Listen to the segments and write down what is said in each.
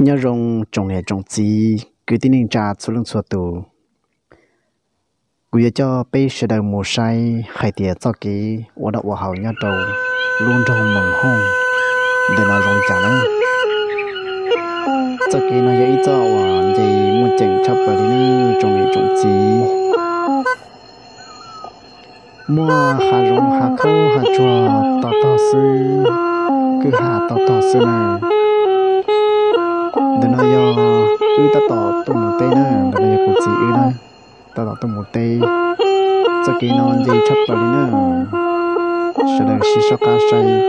Nyob zoo tsoom niam tsoom txiv kwv tij neej tsa txhua leej txhua tus. Kuv yuav coj peb sawv daws mus saib hais tias txoj kev ua noj ua haus nyob rau lub nroog Moos Hooj ntawm no zoo li cas na. Txoj kev no yog ib txoj uas nce muaj ceem tshaj plaws li nawb tsoom niam tsoom txiv. Muaj hav zoov hav khaub hav tsuag tog tog xwb, kwj ha tog tog xwb na. Ntawm no yog wb tab tom tuaj mus teb na, ntawm no yog kuv txiv wb na, tab tom tuaj mus teb. Txoj kev no nce tshaj plaws li na. Sawv daws sib soj qab saib,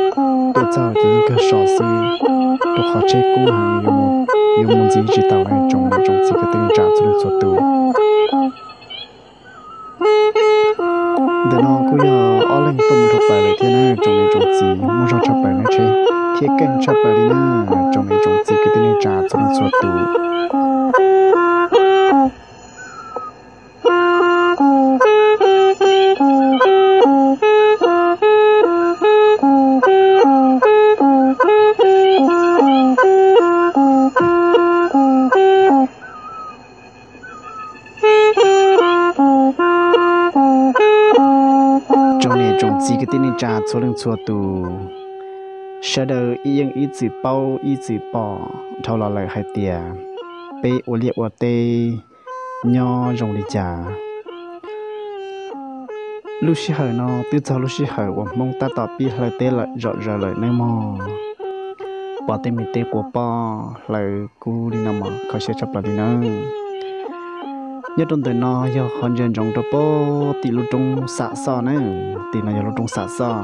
tuaj txog ces yeej kawg so xwb, rau qhov tsheb kub heev, yuav mus ntxiv tsis tau na tsoom niam tsoom txiv kwv tij neej tsa txhua leej txhua tus. Ntawm no kuj yog ob leeg tuaj mus dhau plaws lawm thiab na tsoom niam tsoom txiv, muaj zog tshaj plaws na, tsheb thiaj keej tshaj plaws li na tsoom niam tsoom txiv kwv tij neej tsa txhua leej txhua tus. Tsoom niam tsoom txiv kwv tij neej tsa txhua leej txhua tus, sawv daws ib yeej ib txwm paub ib txwm pom dhau los lawm hais tias peb ua liaj ua teb nyob zoo li cas. Lub sij hawm no twb txog lub sij hawm uas Hmoob tab tom pib hlawv teb lawm zom zaws lawm nawb mog. Pom tej me teb quas poj hlawv kub li no mas kho siab tshaj plaws li nawb. Nyob rau ntawm no yog qhov ntsia ntsoov rau pem tim lub roob Xam Xoj na, tim no yog lub roob Xam Xoj.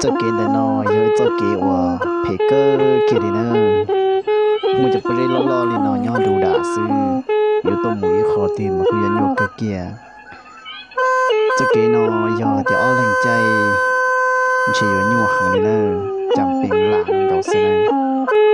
Txoj kev ntawm no yog ib txoj kev uas phem kawg kiag li na. Muaj cov pob zeb loj loj li no nyob du dam xwb, yuav tuaj mus ib qho twg mas kuj yuav nyuaj kawg kiag. Txoj kev no yog tias ob leeg caij ntshe yuav nyuaj heev li na, cas pees lam nkaus xwb na.